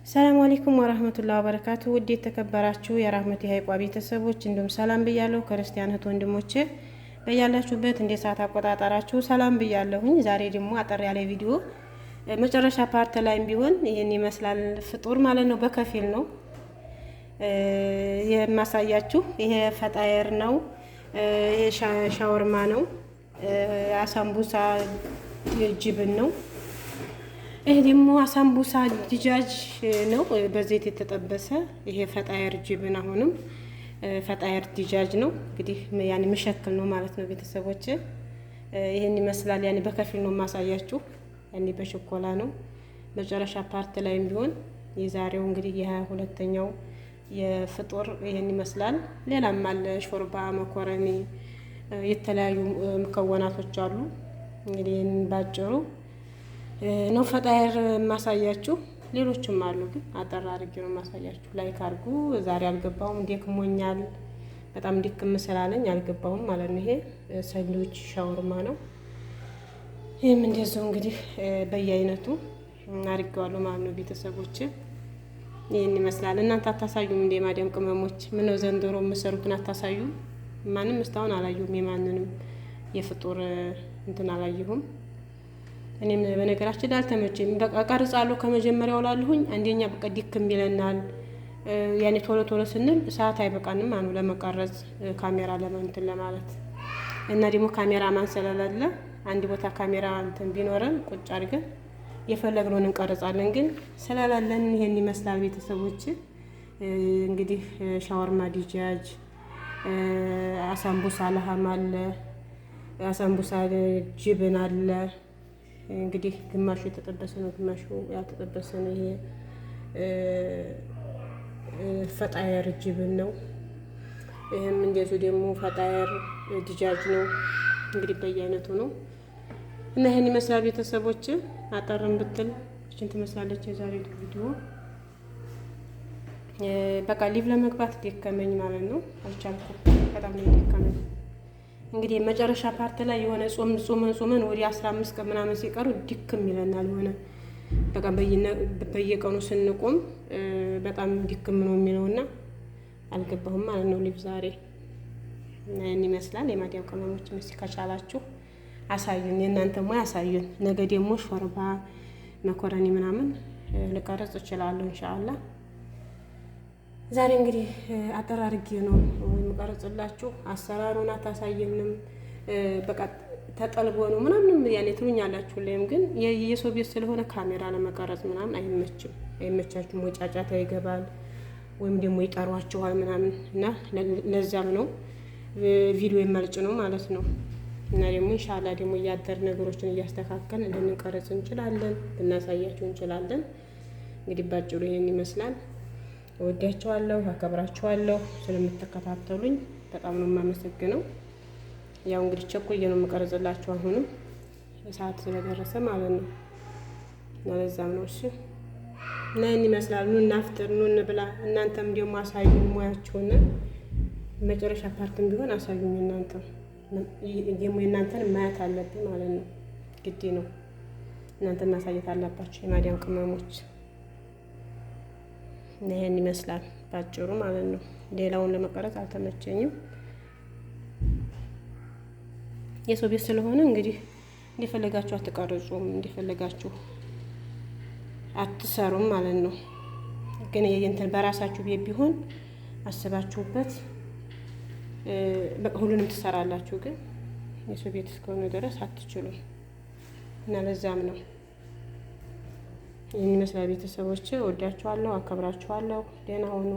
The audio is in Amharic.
ሰላም አለይኩም ወራህመቱላሂ ወበረካቱ። ውድ የተከበራችሁ የራህመት የሀይቋ ቤተሰቦች እንዲሁም ሰላም ብያለሁ። ክርስቲያን እህት ወንድሞቼ በያላችሁበት እንደ ሰዓት አቆጣጠራችሁ ሰላም ብያለሁኝ። ዛሬ ደግሞ አጠር ያለ ቪዲዮ መጨረሻ part ላይም ቢሆን ይህን ይመስላል ፍጡር ማለት ነው። በከፊል ነው የማሳያችሁ። ይሄ فطاير ነው፣ ይሄ ሻወርማ ነው፣ አሳምቡሳ جبن ነው። ይሄ ደግሞ አሳምቡሳ دجاج ነው፣ በዘይት የተጠበሰ። ይሄ فطاير جبن፣ አሁንም فطاير دجاج ነው። እንግዲህ يعني مشكل ነው ማለት ነው ቤተሰቦች። ይሄን ይመስላል። يعني በከፊል ነው የማሳያችሁ። يعني በችኮላ ነው። መጨረሻ part ላይም ቢሆን የዛሬው እንግዲህ የ22ኛው የፍጡር ይሄን ይመስላል። ሌላም አለ፣ ሾርባ፣ መኮረኒ፣ የተለያዩ مكونات ኦች አሉ። እንግዲህ ይህን ባጭሩ ነው فطاير የማሳያችሁ። ሌሎችም አሉ ግን አጠር አድርጌ ነው የማሳያችሁ። Like አድርጉ። ዛሬ አልገባሁም፣ ደክሞኛል። በጣም ድክም ስላለኝ አልገባሁም ማለት ነው። ይሄ ሰንዶች ሻወርማ ነው። ይህም እንደዚሁ እንግዲህ በየአይነቱ አድርጌዋለሁ ማለት ነው ቤተሰቦች። ይህን ይመስላል። እናንተ አታሳዩም እንደ ማዲያም ቅመሞች? ምነው ዘንድሮ የምሰሩትን አታሳዩም? ማንም እስካሁን አላየሁም። የማንንም የፍጡር እንትን አላየሁም። እኔም በነገራችን ላይ አልተመቸኝም። በቃ ቀርጻለሁ ከመጀመሪያው ላለሁኝ አንደኛ በቃ ድክም ይለናል። ያኔ ቶሎ ቶሎ ስንል ሰዓት አይበቃንም አኑ ለመቀረጽ ካሜራ ለመንትን ለማለት እና ደግሞ ካሜራ ማን ስለሌለ አንድ ቦታ ካሜራ እንትን ቢኖረን ቁጭ አድርገን የፈለግነውን እንቀርጻለን። ግን ስለሌለን ይሄን ይመስላል ቤተሰቦች። እንግዲህ ሻወርማ دجاج፣ አሳምቡሳ لحم አለ፣ አሳምቡሳ جبن አለ። እንግዲህ ግማሹ የተጠበሰ ነው፣ ግማሹ ያልተጠበሰ ነው። ይሄ فطاير جبن ነው። ይህም እንደዚሁ ደግሞ فطاير دجاج ነው። እንግዲህ በየአይነቱ ነው እና ይህን ይመስላል ቤተሰቦች። አጠርም ብትል እችን ትመስላለች የዛሬው ቪዲዮ። በቃ live ለመግባት ደከመኝ ማለት ነው። አልቻልኩም። በጣም ነው ደከመኝ። እንግዲህ የመጨረሻ part ላይ የሆነ ጾም ጾመን ጾመን ወደ 15 ቀን ምናምን ሲቀሩ ድክም ይለናል። የሆነ በቃ በየቀኑ ስንቆም በጣም ድክም ነው የሚለውና አልገባሁም ማለት ነው live ዛሬ። እና ይህን ይመስላል። የማዲያም ቅመሞች እስኪ ከቻላችሁ አሳዩን፣ የእናንተ ሙያ አሳዩን። ነገ ደግሞ ሾርባ መኮረኒ ምናምን ልቀርጽ እችላለሁ ኢንሻአላህ። ዛሬ እንግዲህ አጠር አድርጌ ነው የምቀርጽላችሁ። አሰራሩን አታሳየንም በቃ ተጠልቦ ነው ምናምንም ያኔ ትሉኛላችሁ። ላይም ግን የሰው ቤት ስለሆነ ካሜራ ለመቀረጽ ምናምን አይመችም፣ አይመቻችሁም። ወይ ጫጫታ ይገባል ወይም ደግሞ ይጠሯችኋል ምናምን እና ለዛም ነው ቪዲዮ የማልጭ ነው ማለት ነው። እና ደግሞ ኢንሻአላህ ደግሞ እያደር ነገሮችን እያስተካከልን ልንቀርጽ እንችላለን፣ ልናሳያችሁ እንችላለን። እንግዲህ ባጭሩ ይሄን ይመስላል። እወዳችኋለሁ፣ አከብራችኋለሁ። ስለምትከታተሉኝ በጣም ነው የማመሰግነው። ያው እንግዲህ ቸኩዬ ነው የምቀርጽላችሁ አሁንም ሰዓት ስለደረሰ ማለት ነው። እና ለዛም ነው። እሺ እና ይህን ይመስላል። ኑ እናፍጥር፣ ኑ እንብላ። እናንተም ደግሞ አሳዩኝ ሙያችሁን። መጨረሻ part ም ቢሆን አሳዩኝ። እናንተ ደግሞ የእናንተን ማየት አለብኝ ማለት ነው፣ ግድ ነው። እናንተ ማሳየት አለባችሁ የማዲያም ቅመሞች። እና ይህን ይመስላል ባጭሩ ማለት ነው። ሌላውን ለመቀረጽ አልተመቸኝም። የሰው ቤት ስለሆነ እንግዲህ እንደፈለጋችሁ አትቀርጹም፣ እንደፈለጋችሁ አትሰሩም ማለት ነው። ግን የእንትን በራሳችሁ ቤት ቢሆን አስባችሁበት በቃ ሁሉንም ትሰራላችሁ። ግን የሰው ቤት እስከሆነ ድረስ አትችሉም እና ለዛም ነው ይህን ይመስላል ቤተሰቦች። እወዳችኋለሁ፣ አከብራችኋለሁ። ደህና ሁኑ።